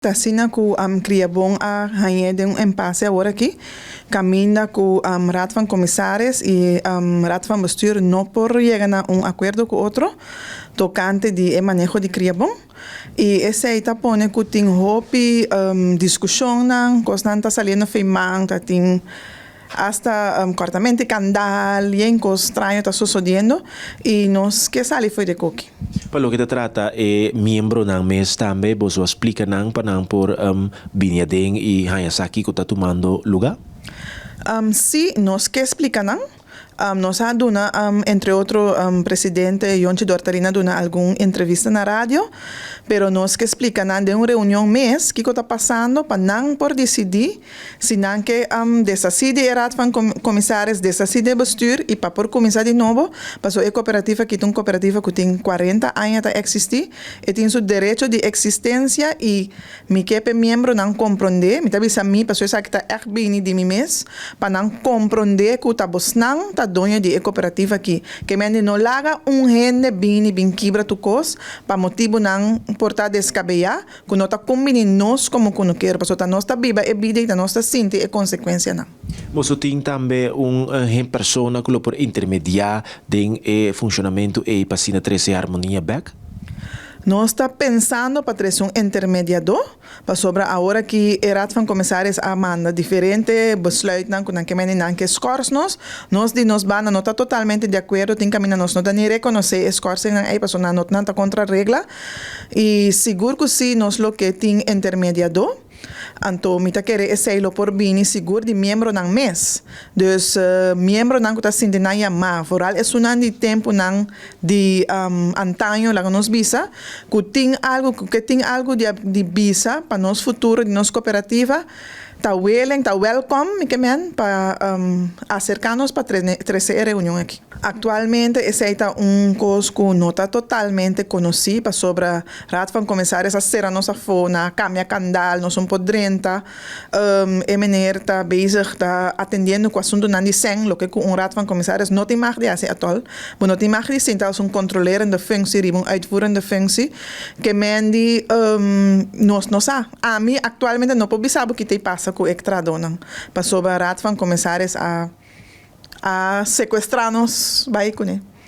Ta asina ku Kriabon a hañ'é den un empase awor aki, kaminda ku Raad van Commissaris i Raad van Bestuur no por yega na un akuerdo ku otro tokante di e maneho di Kriabon. I esei ta pone ku tin hopi diskushonnan, kosnan ta saliendo fei man, ta tin Hasta kòrtamenti kandal, yen kos straño ta sosodiendo i nos ke sali fo'i de koki. Pa loke ta trata e miembronan mes tambe boso a splika nan pa nan por bini aden i haña sa kiko ta tumando lugá? Sí, nos ke splika nan. Nos a duna entre otro presidente Yonchi Dortalina a duna algun entrevista na radio, pero nos ke splika nan den un reunion mes kiko ta pasando pa nan por disidí Si nan ke deshasí di e Raad van Commissaris, deshasí di e bestuur i pa por kuminsá di nobo, pasobra e kooperativa aki ta un kooperativa ku tin kuarenta aña ta eksistí, e tin su derecho di eksistensia i mi ke pa e miembronan komprondé, mi ta bisa mi pasobra esaki ta ègt bini di mi mes, pa nan komprondé ku ta bosnan ta doño di e kooperativa aki. Ke mende no laga un hende bini bin kibra tur kos pa motibunan por ta deskabeyá, Ku no ta kumbini nos komo kunukero, pasobra ta nos ta biba e bida i ta nos ta sinti e konsekuensianan. Boso tin tambe un persona ku lo por intermediá den e funshonamentu ei pa asina trese harmonia bèk? Nos ta pensando pa trese un intermediadó, pasobra awor aki e Raad van Commissaris a manda diferente besluitnan ku nan ke mende nan ke skòrs nos. Nos di nos banda no ta totalmente di akuerdo, tin kaminda nos no ta ni rekonosé e skòrsingnan ei pasobra nan no nan ta kontra regla. I sigur ku si nos lo ke tin intermediadó, anto mi ta kere esei lo por bini sigur di miembronan mes. Dus miembronan ku ta sinti nan yamá, foral esunnan di tempunan di antaño laga nos bisa, ku tin algu, ku ke tin algu di bisa pa nos futuro di nos kooperativa, ta willing, ta wèlkòm, mi ke men, pa aserká nos pa trese e reunion aki. Aktualmente esei ta un kos ku no ta totalmente konosí pasobra Raad van Commissaris a sera nos afó, nan a kambia kandal, nos un por drenta. E meneer ta bezig ta atendiendo ku asuntunan di sèn, loke ku un Raad van Commissaris no tin mag di hasi atòl. Bo no tin mag di sinta als un kontrolerende functie riba un uitvoerende functie. Ke men di nos no sa. Ami aktualmente no por bisa bo ki ta pasa ku e tradonan pasobra Raad van Commissaris a. A secuestra nos bai cune.